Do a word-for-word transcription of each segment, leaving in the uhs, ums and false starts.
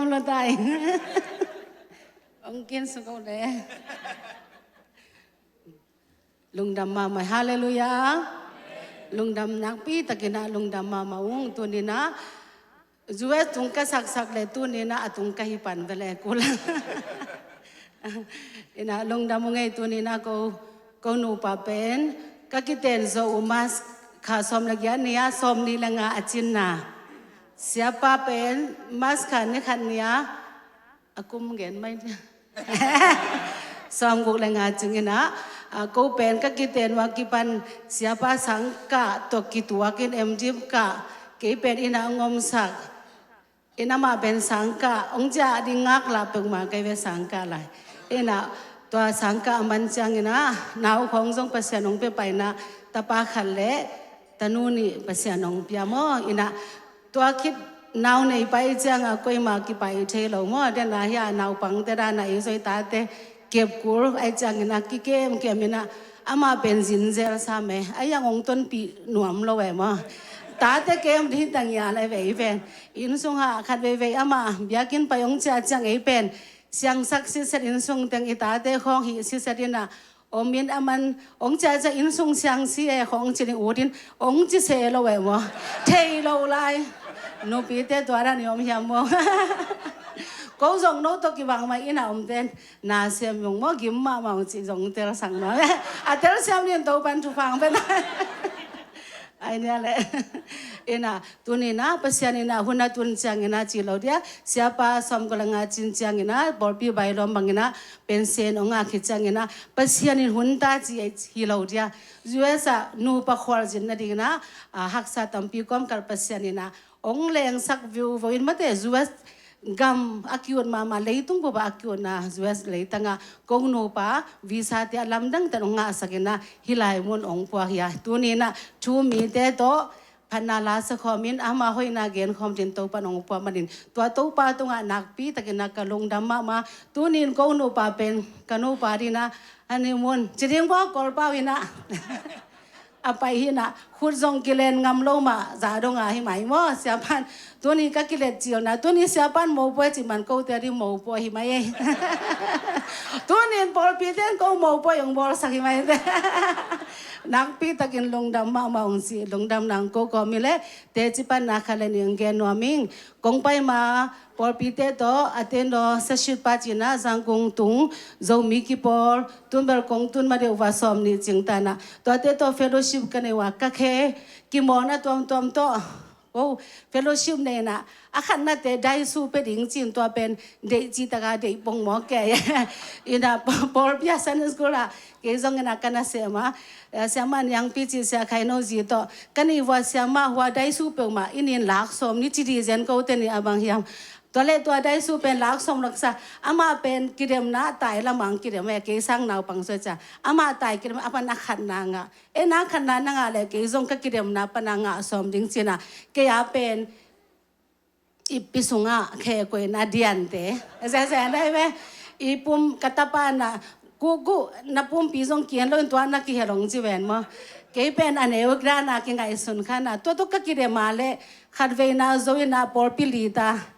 Lo tai. Ong kin su ko le. Lungdam mahmah, halleluiah. Lungdam nakpi takin ah lungdam mahmah ung. Tuni-in ah U S tung ka saksak le tuni-in ah a tung ka hi pan ve le kul. Ina lungdam ung ei. Tuni-in ah ko, ko nupa pen ka kiten zo uh March kha sawm le giat ni-a sawm nih le nga a cinna. Siapa pen March kha ni khat ni-a a kum gen mai. Sawmguk le nga cingin ah, a, ko pen ka kiten uh a kipan siapa sangkah tawh kituakin M.Div kah, kei pen inn ah ong omsak. Inn ah amah pen sangkah, ong ciah ding ngaklah peuhmah kei ve sangkah lai. Inn ah tua sangkah a man ciangin ah, nau khawng zong Pasian ong pia paina, tapa khat le tanu nih Pasian ong pia maw. Inn ah tua khit nau nei pai ciangah koima kipai thei lo maw. Dena hia naupangte dana ei zoi tate kepkul ai ciangin ah kikem kem in ah amah pen zinzel sam e. Ai ang ong tonpih nuam lo e maw. Tate kem ding tang ia lai ve ei pen. Inn sungah khat veivei amah biakinn pai ong ciah ciang ei pen siangsak siset, inn sung teng i tate khawng hih siset in ah om in a man ong ciahciah inn sung siang si e khawng ci ding ut in ong ci se lo e maw. Thei lo lai. Nupite tua dan i om hiam maw. Ko zong no tawh kibang mah inn a omten na sem zong maw, gim mahmah ong ci zong telsak maw. A telsiam ding Topan thupha ong pia ta. Ai nia le. Ina, tuni-in ah Pasian in ah hun a tun ciangin ah ci lo dia, siapa sawmguk le nga cin ciangin ah pawlpi bailawm bangin ah pension ong ngah khit ciangin ah Pasian in hun ta ci hi lo dia. U S ah nupa khualzin nadingin ah, a, haksa tampi kawmkal Pasian in ah ong lengsak viuvo in mate, U S gam a kiut mahmah, leitung bup a kiutna U S leitangah ko nupa visa te a lamdang ten ong ngahsak in ah hih lai mun ong puak hi a. Tuni-in ah thu mite tawh phatna la sa khawm in, ama hoihna gen khawm ding Topan ong puak manin tua Topa tungah nakpi takin ah ka lungdam mahmah. Tuni-in ko nupa pen ka nupa ding ah honeymoon ci ding maw, Kawlpau in ah a pai hi in ah, khut zong kilen ngam lo mah za dong a hi mai maw. Siapan tuni ka kilet cilna, tuni siapan mopua ci man kote ding mopua hi mai ei. Tuni-in pawlpite in ko mopua ong bawlsak hi mai. Nakpi takin lungdam mahmah ong ci, lungdam nang ko kawm hi le teci panna khat le nih ong gen nuam ing. Kong pai ma pawlpite tawh a ten daw sashit pa cina Zangkung tung Zomi kipawl tunbel kong tun ma deuh va sawm nih cing tanah tuate tawh fellowship ka nei uh a, ka khe kimawlna tuamtuam tawh. Oh, fellowship nei in ah a khatnate daisu pe ding cin tua pen deih citaka deih pong mawk kei. In ah pawlpi a Sunday school ah kei zong in ah ka na sem a, eh, Siamah Niangpi ci Sia Khaino zi tawh ka ni vua siamah hua daisu peuhmah inn in lak sawm ni ci di zen kote ni a bang hiam. Tua le tua daisu pen lak sawm laksa, amah pen kidemna tai lamang kidem e, kei sang naupang suai cia. Amah tai kidem a pan a khatna ngah. E na khatna na ngah le kei zong ka kidemna pan a ngah sawm ding cina. Kei a pen i pi sungah khe koina diante. Zezan dai ve. I pum ka tapa na kuku na pumpi zong kian lo in tua na kihelong ci ven maw. Kei pen a neu dana kingaihsun khana. Tua tu ka kidema le khat veina zo ina pawlpi lita.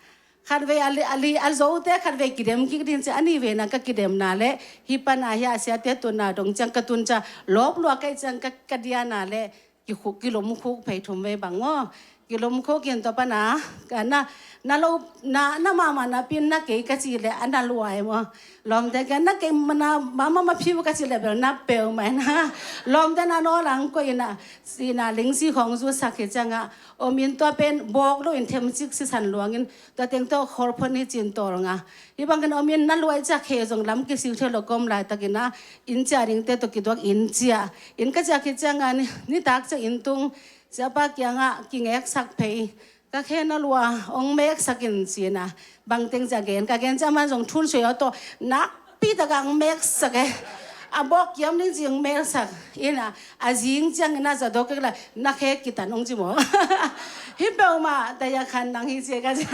Khat vei a li, a li, a zote khat vei kidem kik din ci a ni veina ka kidemna le hi pana hi a siate tunna dong ciang ka tun cia lawp lua kai ciang ka, ka diana le kikhuk, kilumkhuk phei thum vei bang maw. Kilumkhuk in tua pana ka na, na lo, na, na mama na pin na kei ka ci le a na luai maw. Lawmte ka na kei mana mama ma phiu ka ci le bel na peu mai na. Lawmte na no lang ko ina, ina lingsi khong zu sak hi cianga om in tua pen bawk lo in themsik sisan luangin tua teng tawh khawlphuan hi cin tawlnga. Hi bangin om in na luai cia khe zong lam kisik thei lo kom laitakin a inn cia dingte tawh kituak inn cia. Inn ka cia khit cianga ni, nitak cia inn tung siapa kiangah kingeksak phei. Ka khe na lua ong meksak in cina. Bangteng cia gen ka gen cia man zong thun sui aw tawh nak pi taka ang meksak e. A bawk kiam ding ci ang meksak ina, a zing ciang ina za dawk kek la na khe kitan ong ci maw. Hi peuhmah daya khan nang hi ci ka ci.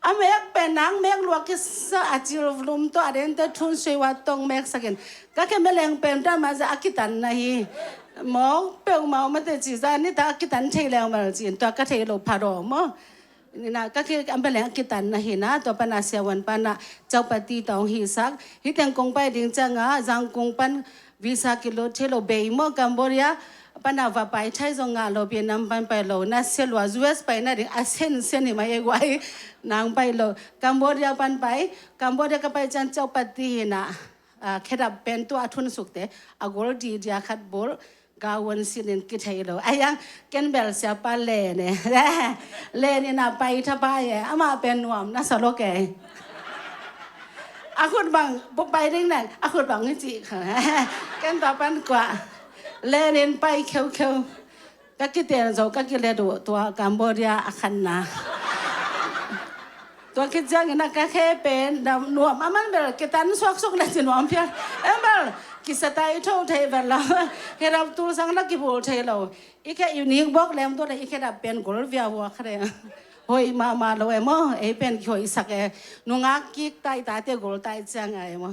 A mek pen nang mek luak kisa a cil lum tawh a dente thun sui wa tong meksak in. Ka khe meleng pen tan ma za a kitan na hi. Maw peuhmah mate ci za ni ta a kitan thei leng mal ci in tua ka thei lo pha daw maw. Ina ka ki ambaleng a kitan na hi na, tua pana siavuan pana chaupati tawh hong hisak. Hi teng kong pai ding cianga Zangkong pan visa kilut thei lo, bei maw, Cambodia pana va pai thai zong ngah lo, Vietnam pan pai lo, na sia lua, U S pai na ding a sen sen hi mai e guai, nang pai lo, Cambodia pan pai, Cambodia ka pai ciang chaupati hi na, ah, khedap pen tua a thun sukte, a gol di dia khat bol, gawan sinin kithei lo. Ai ang, ken bel siapa len e. Len ina pai tha pai e. Ama pen nuam na sa lo ke. A khut bang, bu pai ding nan, a khut bang ngi ci kha. Ken tua pan kua. Len in pai kheu kheu. Ka kiten zo, ka kile du, tua Cambodia a khan na. Tua khit ciangin a ka khe pen, na nuam a man bel, kitan suak suk le ci nuam phial. Em bel, kisa tai tho thei bel la. Khedap tul sang la kibul thei lo. I khe unique bok lem tua le i khedap pen gol via vua kha le. Hoi mama lo e maw, ei pen hoih sak e. Nungak kik tai ta te gol tai ciang ai maw.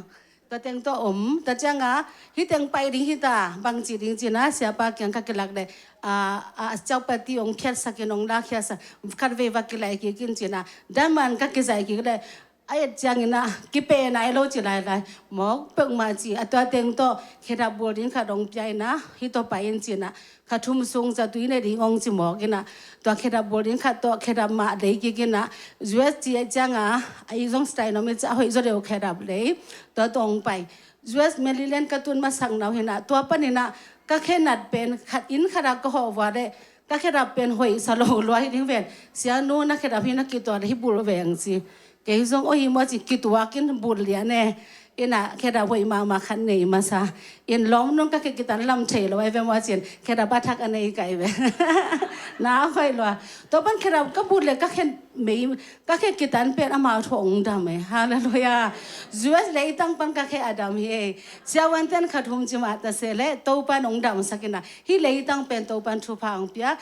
Tua teng tua om, tua cianga, hi teng pai ding hi ta, bang ci ding ci na, siapa kiang ka kilak le, a, a, chaupati ong khiatsak in ong la khiatsak, khat vei va kilai kik in ci na, daman ka kizai kik le, a et ciangin a, kipe nai lo ci lai lai, mawk pek ma ci, a tua teng tua, khedap bul ding khat ong pia in a, hi tua pai in ci na, kha thum sung zatui ne ding ong ci mawk in a, tua khedap bul ding khat tua khedap mah lei kik in a, U S ci a cianga, a i zong style nom i ci a hoih zaw deuh khedap lei, tua tua ong pai. U S Maryland ka tun masak nau hi na, tua pan in a, ka khe nat pen khat in khat a ka hawh vua le, ka khedap pen hoih sa lo lua hi ding ven. Sianu na khedap hi na kituak le hi bul veng ci. Kei zong o hi maw ci kituak in bul lian e. Ina khedap hoih mama khat nei masa. In lawm nung ka khe kitan lam thei lo ai ve maw cin. Khedap a thak a nei kai ve. Na hoih lua. Tua pan khedap ka bul le ka khe mei, ka khe kitan pen amau thu ong dam e. Hallelujah. U S leitang pan ka khe a dam hi e. Siavuan ten khat hum ci mah ta se le, Topan ong dam sak in a. Hi leitang pen Topan thupha ong pia.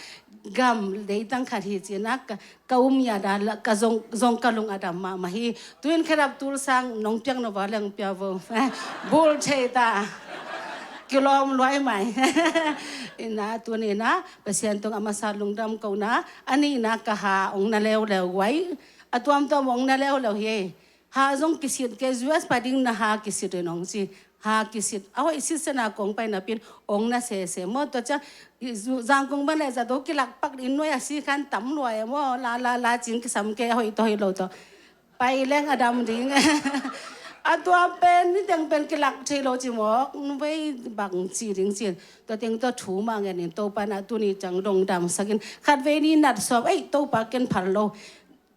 Gam leitang khat hi ci na, ka, ka um ya da la, ka zong, zong ka lung a dam mahmah hi. Tuin khedap tul sang nong piak no va leng pia vo. Bul thei ta. Kilawm luai mai. Ina tuni na, Pasian tung a masa lungdam ko na, a ni na ka ha ong na leuleu guai. A tuamtuam ong na leuleu hi. Ha zong kisit ke, U S pai ding na ha kisit in ong ci. Ha kisit. A hoih sit sena kong pai napin ong na sese maw. Tua ciang, Zangkong ban le zato kilak pak in nuai a si khan tam luai maw. La, la, la cing kisam ke a hoih to hoih lo to. Pai leng a dam ding. A tua pen, ni teng pen kilak thei lo ci mawk. Nuvei bang ci ding cin. Tua teng tua thu mah ngen in Topa na tuni ciang dong dam sakin. Khat vei ni nat sawm, ei, Topa ken phal lo.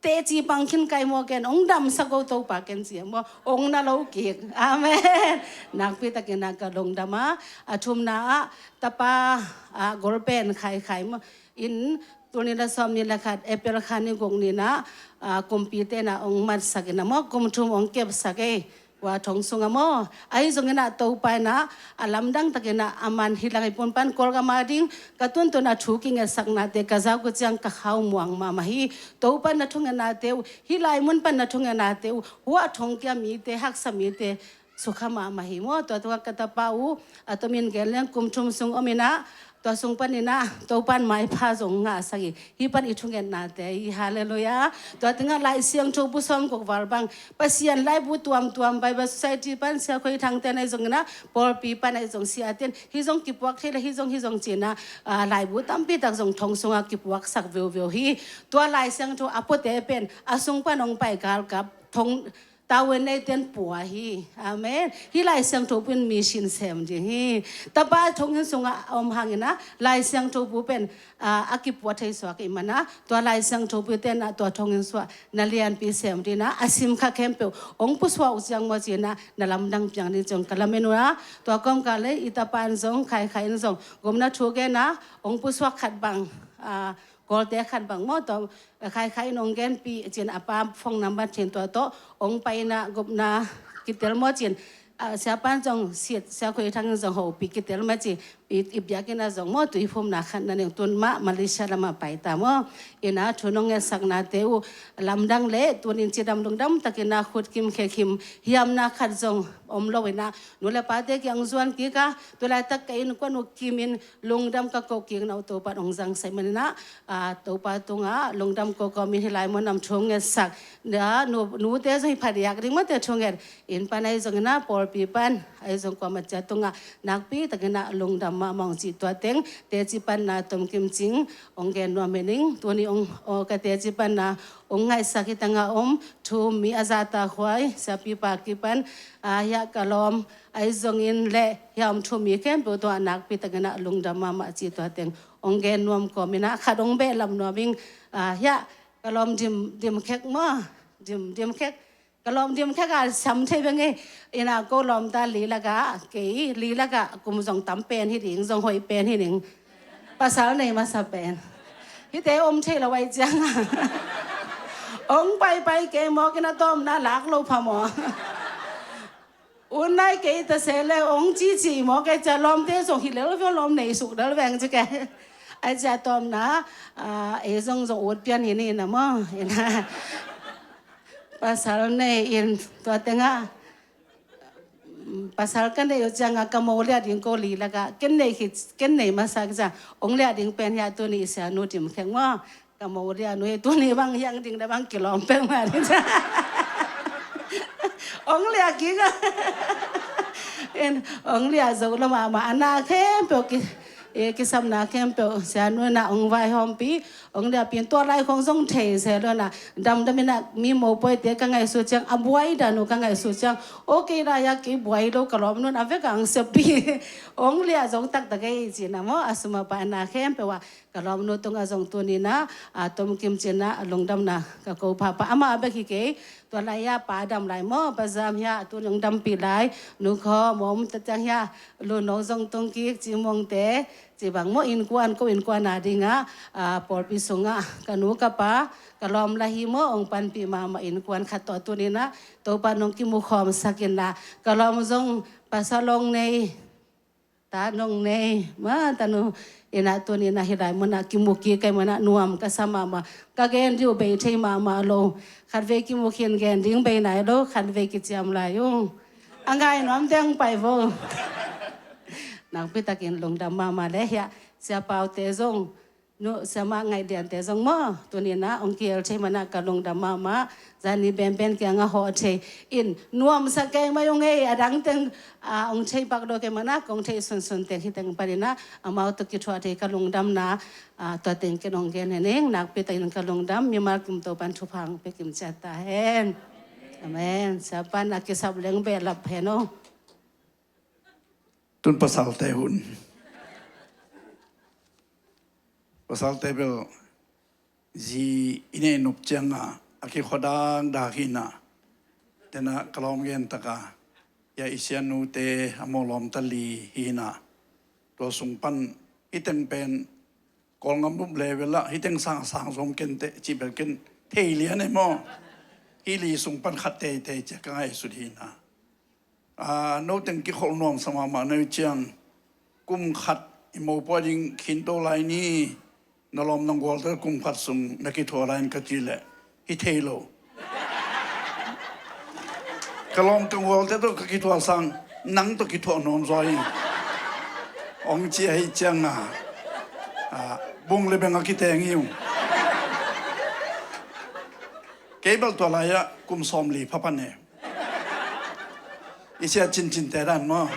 Teci pang khin kai maw ken, ong dam sak o Topa ken ci a maw, ong na lo kik. Amen. Nakpi takin a ka lungdam a, a thumna ah, tapa, a, golpen khai khai maw. In, tuni la sawm ni la khat, April kha ni guk ni na, a, kumpi te na ong mat sak in a maw, kum thum ong kep sak e. Wa thong sung a maw. Ahi zongin a Topa in a, a lamdang takin a, a man hi lang i pun pan Kawl gam a ding, ka tuntun a thu kingetsak nate, ka zau ku ciang ka khau muang mahmah hi. Topa na thungetnate uh, hih lai mun pan na thungetnate uh, hua thong kia mite, haksa mite, sukha mahmah hi maw. Tua tua ka tapa uh, a tomin gen leng kum thum sung om in a, tua sung panin a, Topan maipha zong ngahsak hi. Hih pan i thungetnate hi, halleluiah. Tua tengah Lai Siangtho bu sawm guk val bang, Pasian laibu tuamtuam, Bible Society pan Sia Khoi Thang ten ahi zongin a, pawlpi pan ahi zong sia ten, hih zong kipuak thei le, hih zong, hih zong cin a, a, laibu tampi tak zong thong sungah kipuaksak veuveu hi. Tua Lai Siangtho a puate pen, a sung pan hong pai galkap, thong, Tawen nei ten pua hi. Amen. Hih Lai Siangtho pen mission sem ding hi. Tapa thongin sungah a om hangin a Lai Siangtho bu pen, a, a kipua thei suak i man a, tua Lai Siangtho bu ten a tua thongin suah na lianpi sem ding a, a sim kha khempeuh ong pusuah uh ciang maw cin a, na lamdang piang ding ciang ka lamen uh a, tua kawmkal le i tapa in zong, Khai Khai in zong, gomna thu gen a, ong pusuak khat bang, a, Kawlte khat bang maw, tua, Khai Khai in ong genpih cin a pa phone number cin tua tawh, ong pai in a gupna kitel maw cin, a, siapa in zong sit, Sia Khoi Thang in zong hopih kitel maw cin, i, i biakinn ah zong maw, tuiphumna khat na ning, tun mah Malaysia lamah pai ta maw. Ina thu nong ngetsaknate uh lamdang le tunin cidam lungdam takin a khut kim khe kim hiamna khat zong om lo ina, nu le pate kiang zuan kik a, tu laitak ka innkuan uh kimin lungdam ka ko kik na uh Topa in hong zangsak manin ah, a, Topa tungah lungdam ko kawmin hih lai mun ah thu ngetsak, na, nu, nute zong hi phadiak ding mawte thu nget. Inn pan ahi zongin ah, pawlpi pan ahi zong, kuamah ciat tungah nakpi takin ah lungdam mahmah ung cih tua teng teci panna tomkim cing hong gen nuam hi ning. Tuni hong, aw, ka teci panna hong ngaihsak hi tangah om thu mi a zahtakhuai siapipa kipan, a, hiah ka lawm ahi zongin le hiah om thu mi khempeuh tungah nakpi takin ah lungdam mahmah cih tua teng hong gen nuam kawmin ah, khat hong behlap nuam ing, a, hiah ka lawm Dim, Dim Khek maw, Dim, Dim Khek, ka lawm Dim Khek a siam thei beng e. Ina ko lawmta li lakah, kei li lakah kum zong tam pen hi ding, zong hoih pen hi ding. Pasal nei masa pen. Hihte om thei lo ahih ciangah hong paipai kei mawk in a tawmna lak lo pha maw. Ut nai kei ta se le hong cici mawk e cia, lawmte zong hi lel ve, lawm nei suk lel veng ci kei. Ahih cia tawmna, a, ei zong zong ut pian hi ni na maw. Ina pasal nei in tua tengah, mm, pasal ka neih uh ciangah ka mo liah ding ko li lakah, ken nei khit, ken nei masa kei ciang hong liah ding pen hiah tuni i sianu Dim Khek maw. Ka mo liah nu hi, tuni bang hiang ding na bang kilawm pek mah ding ciang hong liah kik a. In hong liah zo lo mahmah, a na khempeuh ki, e, kisapna khempeuh sianu in ah hong vaihawmpi, hong liahpi in tua lai khong zong thei se lo na. Damdam in ah mi mopawite ka ngaihsut ciang, a buai dan uh ka ngaihsut ciang, okay, lai a kei buai lo, ka lawmnu in a vek a hong seppi. Hong liah zo taktak ei ci na maw, a sum a paai a na khempeuh ah ka lawmnu tungah zong tuni in ah, a, tomkim ci in ah lungdamna ka ko phapha. Amah bek hi kei, tua lai a pa dam lai maw, Pa Zam hiah tuni hong dampih lai, nu khawm om ta ciang hiah, Lunno zong tung kik, Cimongte, ci bang maw, innkuan, ko innkuan a dingah, a, pawlpi sungah ka nu ka pa, ka lawm lah hi maw, hong panpih mahmah innkuan khat tawh tuni in ah Topa in hong kimukhawmsak in ah, ka lawm zong pasal hong nei, ta nong nei mah, tanu in ah tuni in ah hih lai mun ah kimu kik ka hih manin ah nuam ka sa mahmah. Ka gen ding uh bei thei mahmah lo. Khatvei kimu khin gen ding bei nai lo, khatvei kiciam lai ung. A ngai nuam teng pai vo. Nakpi takin lungdam mahmah le hiah, Sia Paute zong, nu, Sia Mah Ngaih Liante zong maw, tuni in ah hong kihel thei manin ah ka lungdam mahmah. Zani benben kiangah hawh thei in nuamsa kei mai ung ei, a dang teng, a, hong thei pak lo kei manin ah kong thei sunsun teng hi teng panin ah amau tawh kithuah thei ka lungdamna, a, tua teng ken hong gen hi ning. Nakpi takin ka lungdam, mimal kim Topa in thupha hong pia kim ciat ta hen. Amen. Sia pan a kisap leng behlap hen aw. Tun pasalte hun. Pasalte bel zi i neih nop ciangah a kikhua dakdak hi in ah, tena ka lawm gen takah, ya i sianute a mawh lawmta li hi in ah, tua sung pan hih teng pen Kawlgam bup level ah hih teng sang sang zom kenteh cih bel ken thei lian ei maw. Hih li sung pan khat teitei ciah ka ngaihsut hi in ah. A, no teng kikholh nuamsa mahmah na hih ciang, kum khat i mopawi ding khinto lai ni, na lawm na gualte kum khat sung na kithuah lai in ka cih leh, hi thei lo. Ka lawm ka gualte tawh ka kithuah sang, nang tawh kithuah nuam zaw ing, hong ci ahih ciangah, a, bung le beng a kiteng hi ung. Kei bel tua lai-ah kum sawmli pha pan e. I sia cincinte dan maw.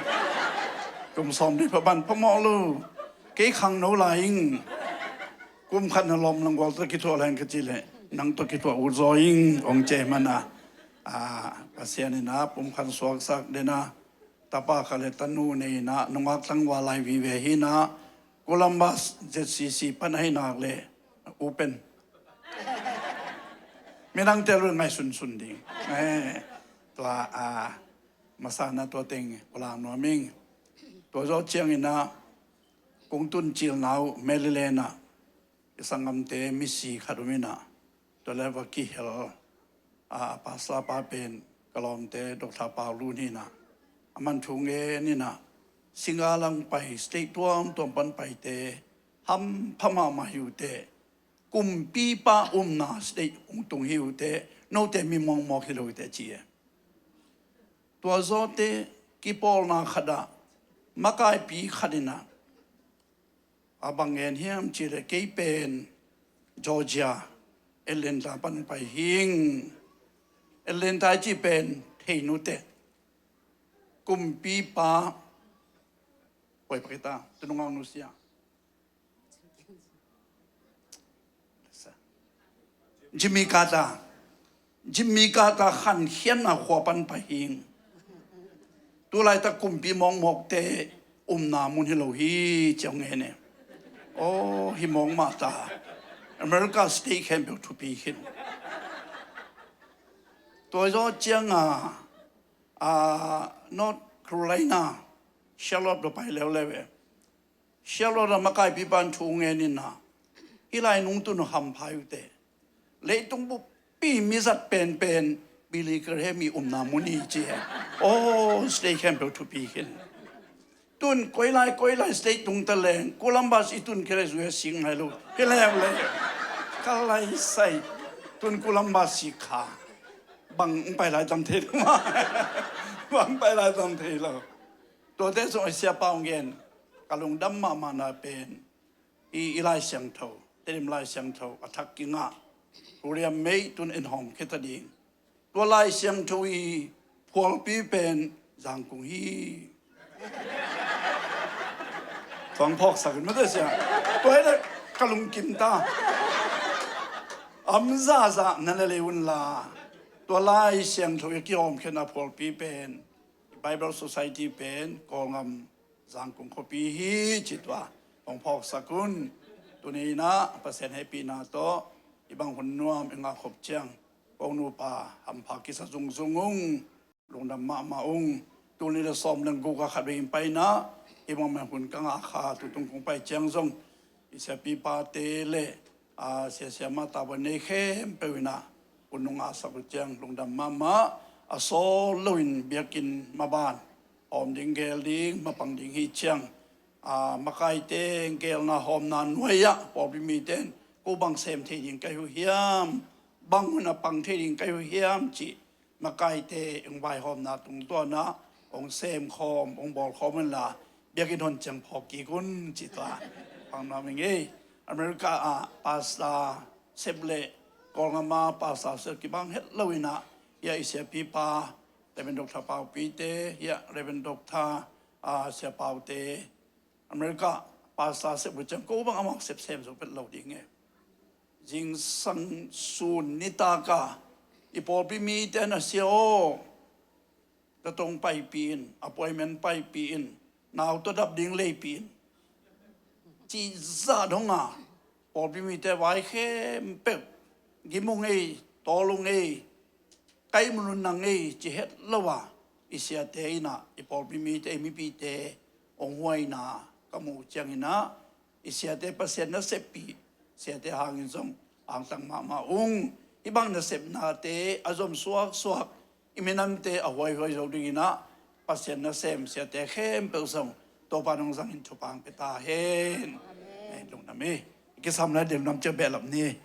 Kum sawmli pha pan phamawh lo. Kei khangno lai ing. Kum khat na lawm na gualte kithuah lai in ka cih leh, nang tawh kithuah ut zaw ing, hong ci ahih manin ah, a, Pasian in ah pumkhat suaksak den a, tapa khat le tanu nei in ah, nungak tlangval lai vive hi in ah, Columbus Z C C pan ahi nak leh, open. Midangte lungdam sunsun ding. Eh, tua, a, masa in ah tua teng pulak nuam ing. Tua zawh ciangin ah, kong tun cilna uh Maryland ah, i sanggamte misi khat om in ah, tua leh va kihel, a, a pastor pa pen ka lawmte Doctor Pau Lun hi in ah, aman thu ngen in ah, Singalang pai, state tuamtuam pan paite hampha mahmah hi uh teh, kumpipa umna state hong tung hi uh teh, note mi mawkmawk hi lo uh teh ci e. Tua zawte kipawlna khatah makaipi khat inah a bang ngen hiam cih leh, kei pen Georgia, Atlanta pan pai hing. Atlanta i cih pen thei nuteh, kumpipa, poi pakita tunung ang nusia, Jimmy Carter, Jimmy Carter khankhiatna khua pan pai hing. Tulaitak kumpi mawkmawkte umna mun hi lo hi ci-a ngen e. Aw, hi mawk mah ta. America state khempeuh thupi khin. Tua zawh cianga, a, North Carolina, Charlotte lo pai leuleu e. Charlotte a makaipipa in thu ngen inah, hih lai nungtun uh hampha hi uh teh, leitung buppi mizat penpen Billy Graham i umna mun hi ci e. Aw, state khempeuh thupi khin. Tun koilai koilai state tung ta leng, Columbus i tun khia leh zui a sing nai lo hi leuleu. Ka lai sai. Tun Columbus i kha, bang pai lai tam thei lo mah. Bang pai lai tam thei lo. Tuate sung a siapa hong gen, ka lungdam mahmahna pen i, i Lai Siangtho, Tedim Lai Siangtho a thak kingah, William May tun en hawm khia ta ding. Tua Lai Siangtho i phualpi pen Zangkung hi. Tuang phawksak in mate sia. Tua hi leh ka lungkim ta. Am zahzah na na lei unla, tua Lai Siangtho i kihawmkhiatna phualpi pen, Bible Society pen Kawlgam Zangkung khuapi hi ci tua hong phawksak un. Tuni inah Pasian hehpihna tawh i bang hun nuam i ngah khop ciang, ko nupa hampha kisa zungzung ung. Lungdam mahmah ung. Tul nih le sawm le guk a khat vei in pai inah, i bang mah hun ka ngah kha, tutung kong pai ciang zong i siapipate le, a, siasia mah tavuan nei khempeuh inah hun nong ngahsak uh ciang lungdam mahmah. A sawl loin biakinn maban hawm ding, gel ding, mapang ding hi ciang, a, makaite gelna hawmna nuai-ah pawlpi mite in ko bang sem thei ding ka hi uh hiam, bang hun a pang thei ding ka hi uh hiam cih makaite hong vaihawmna tungtawn ah hong semkhawm, hong bawlkhawm unla, biakinn hon ciang phawk kik un ci tua. Pang nuam ing ei. America ah pastor sep le Kawlgam ah pastor sep kibang het lo inah, hiah i siapipa Reverend Doctor Paupite, hiah Reverend Doctor, ah, Sia Paute, America pastor sep uh ciang ko bang amau sep sem zo pet lo ding e. Zingsang sun nitak a i pawlpi mite na sia aw, datong paipih in, appointment paipih in, nau tawh dap ding leipih in, cih zah dong a pawlpi mite vai khempeuh gim ung ei, tawl ung ei, kai mun un nang ei ci het lo a, i siate inah i pawlpi mite, i mipite hong huaina ka muh ciang inah, i siate Pasian naseppih, siate hangin zong angtang mahmah ung. Hih bang nasepnate a zom suaksuak, i minamte a huaihuai zo ding inah, Pasian nasem siate khempeuh zong Topa nong zangin thupha hong pia ta hen. Amen. Lungdam hi. I kisam lai ding nam cia behlap ni.